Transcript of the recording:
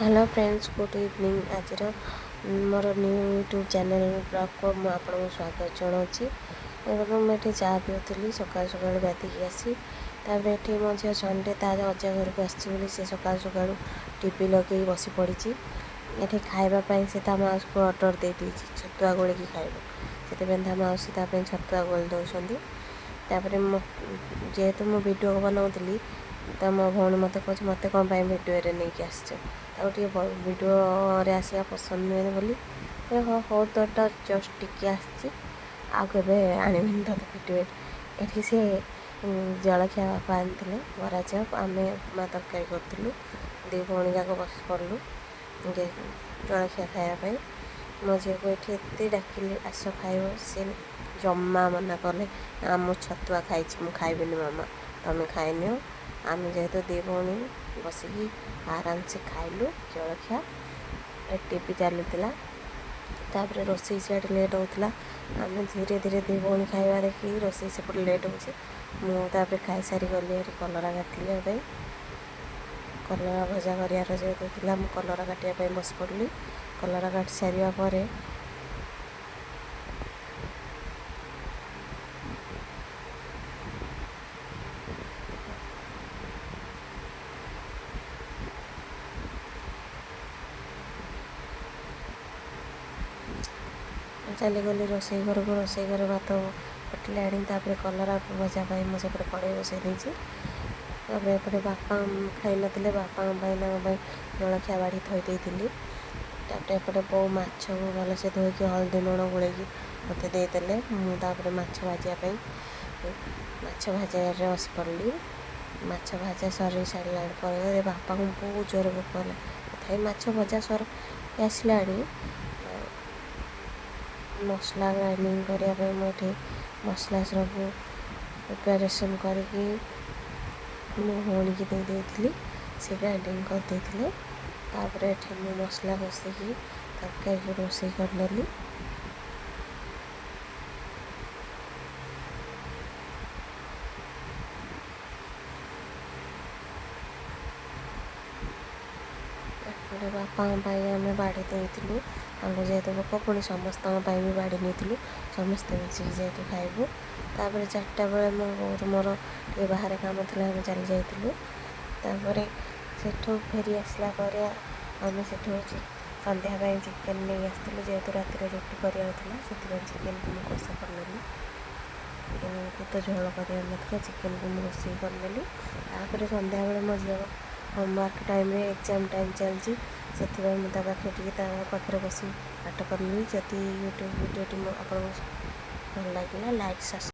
Hello friends, good evening. ଆଜିର ମୋର new YouTube channel ବ୍ଲଗ୍କୁ ମୁଁ ଆପଣଙ୍କୁ ସ୍ୱାଗତ ଜଣାଉଛି। ଏବଂ ମୁଁ ଏଠି ଚା ପିଉଥିଲି ସକାଳୁ ସକାଳୁ ଗାଧୋଇକି ଆସି। ତାପରେ ଏଠି ମୋ ଝିଅ ସଣ୍ଡେ ତା ଅଜା ଘରକୁ ଆସିଛି ବୋଲି ସେ ସକାଳୁ ସକାଳୁ ଟିଭି ଲଗେଇ ବସି ପଡ଼ିଛି। ଏଠି ଖାଇବା ପାଇଁ ସେ ତା ମାଉସୀକୁ ଅର୍ଡ଼ର ଦେଇଦେଇଛି, ଛତୁଆ ଗୋଳିକି ଖାଇବ। ସେଥିପାଇଁ ତା ମାଉସୀ ତା ପାଇଁ ଛତୁଆ ଗୋଳି ଦେଉଛନ୍ତି। ତାପରେ ମୁଁ ଯେହେତୁ ମୁଁ ଭିଡ଼ିଓ ବନାଉଥିଲି, ତ ମୋ ଭଉଣୀ ମୋତେ କହୁଛି, ମୋତେ କ'ଣ ପାଇଁ ଭିଡ଼ିଓରେ ନେଇକି ଆସିଛ? ତାକୁ ଟିକେ ଭିଡ଼ିଓରେ ଆସିବା ପସନ୍ଦ ନୁହେଁ ବୋଲି। ହଁ ହଉ, ତୋରଟା ଜଷ୍ଟ ଟିକେ ଆସିଛି, ଆଉ କେବେ ଆଣିବିନି ତୋତେ ଭିଡ଼ିଓରେ। ଏଠି ସେ ଜଳଖିଆ ବାପା ଆଣିଥିଲେ ବରା ଚପ୍, ଆମେ ଉପମା ତରକାରୀ କରିଥିଲୁ। ଦୁଇ ଭଉଣୀ ଯାକ ବସି ପଡ଼ିଲୁ ଜଳଖିଆ ଖାଇବା ପାଇଁ। ମୋ ଝିଅକୁ ଏଠି ଏତେ ଡାକିଲି, ଆସ ଖାଇବ, ସେ ଜମା ମନା କଲେ, ନା ମୁଁ ଛତୁଆ ଖାଇଛି, ମୁଁ ଖାଇବିନି ମାମା, ତମେ ଖାଇନିଅ। ଆମେ ଯେହେତୁ ଦୁଇ ଭଉଣୀ ବସିକି ଆରାମସେ ଖାଇଲୁ ଜଳଖିଆ। ଟିଭି ଚାଲିଥିଲା। ତାପରେ ରୋଷେଇ ସିଆଡ଼େ ଲେଟ୍ ହେଉଥିଲା। ଆମେ ଧୀରେ ଧୀରେ ଦୁଇ ଭଉଣୀ ଖାଇବା ଦେଖିକି ରୋଷେଇ ସେପଟେ ଲେଟ୍ ହେଉଛି। ମୁଁ ତାପରେ ଖାଇସାରି ଗଲି ହେରି କଲରା କାଟିବା ପାଇଁ। କଲରା ଭଜା କରିବାର ଯେହେତୁ ଥିଲା, ମୁଁ କଲରା କାଟିବା ପାଇଁ ବସି ପଡ଼ିଲି। କଲରା କାଟି ସାରିବା ପରେ ଚାଲିଗଲି ରୋଷେଇ ଘରକୁ। ରୋଷେଇ ଘରେ ଭାତ ଫୁଟିଲାଣି। ତାପରେ କଲରା ଭଜା ପାଇଁ ମୁଁ ସେପଟେ କଡ଼େଇ ବସାଇ ଦେଇଛି। ତାପରେ ଏପଟେ ବାପା ଖାଇନଥିଲେ, ବାପାଙ୍କ ପାଇଁ ତାଙ୍କ ପାଇଁ ଜଳଖିଆ ବାଢ଼ି ଥୋଇ ଦେଇଥିଲି। ତାପରେ ଏପଟେ ବୋଉ ମାଛକୁ ଭଲସେ ଧୋଇକି ହଳଦୀ ଲୁଣ ଗୋଳେଇକି ମୋତେ ଦେଇଦେଲେ। ମୁଁ ତାପରେ ମାଛ ଭାଜିବା ପାଇଁ ମାଛ ଭାଜାରେ ବସି ପଡ଼ିଲି। ମାଛ ଭଜା ସରି ସାରିଲା ପରେ ବାପାଙ୍କୁ ବହୁତ ଜୋରେ ଭୋକ ହେଲା। ତଥାପି ମାଛ ଭଜା ସରି ଆସିଲାଣି। ମସଲା ଗ୍ରାଇଣ୍ଡିଙ୍ଗ କରିବା ପାଇଁ ମୁଁ ଏଠି ମସଲା ସବୁ ପ୍ରିପାରେସନ୍ କରିକି ମୋ ଭଉଣୀକି ଦେଇ ଦେଇଥିଲି, ସେ ଗ୍ରାଇଣ୍ଡିଙ୍ଗ କରିଦେଇଥିଲେ। ତାପରେ ଏଠି ମୁଁ ମସଲା କଷିକି ତରକାରୀକୁ ରୋଷେଇ କରିନେଲି। ଏପଟେ ବାପାଙ୍କ ପାଇଁ ଆମେ ବାଢ଼ି ଦେଇଥିଲୁ, ତାଙ୍କୁ ଯେହେତୁ ଭୋକ, ପୁଣି ସମସ୍ତଙ୍କ ପାଇଁ ବି ବାଢ଼ି ନେଇଥିଲୁ, ସମସ୍ତେ ମିଶିକି ଯେହେତୁ ଖାଇବୁ। ତାପରେ 4ଟା ବେଳେ ମୋ ବୋଉର ମୋର ଟିକେ ବାହାରେ କାମ ଥିଲା, ଆମେ ଚାଲି ଯାଇଥିଲୁ। ତାପରେ ସେଠୁ ଫେରି ଆସିଲା ପରେ ଆମେ ସେଠୁ ସନ୍ଧ୍ୟା ପାଇଁ ଚିକେନ୍ ନେଇ ଆସିଥିଲୁ। ଯେହେତୁ ରାତିରେ ରୁଟି କରିବାର ଥିଲା, ସେଥିପାଇଁ ଚିକେନ୍କୁ ମୁଁ କଷା କରିନେଲି। ଚିକେନ୍କୁ ତ ଝୋଳ କରିବାର ନଥିଲା, ଚିକେନ୍କୁ ମୁଁ ରୋଷେଇ କରିନେଲି। ତାପରେ ସନ୍ଧ୍ୟାବେଳେ ମୋ ଝିଅ ହୋମୱାର୍କ ଟାଇମ୍ରେ, ଏକ୍ଜାମ୍ ଟାଇମ୍ ଚାଲିଛି, ସେଥିପାଇଁ ମୁଁ ତା ପାଖରେ ଟିକେ ତା ପାଖରେ ବସି ପାଠ କରିନେଲି। ଯଦି ୟୁଟ୍ୟୁବ୍ ଭିଡ଼ିଓଟି ମୁଁ ଆପଣଙ୍କୁ ଭଲ ଲାଗିଲା, ଲାଇକ୍, ସବସ୍କ୍ରାଇବ୍।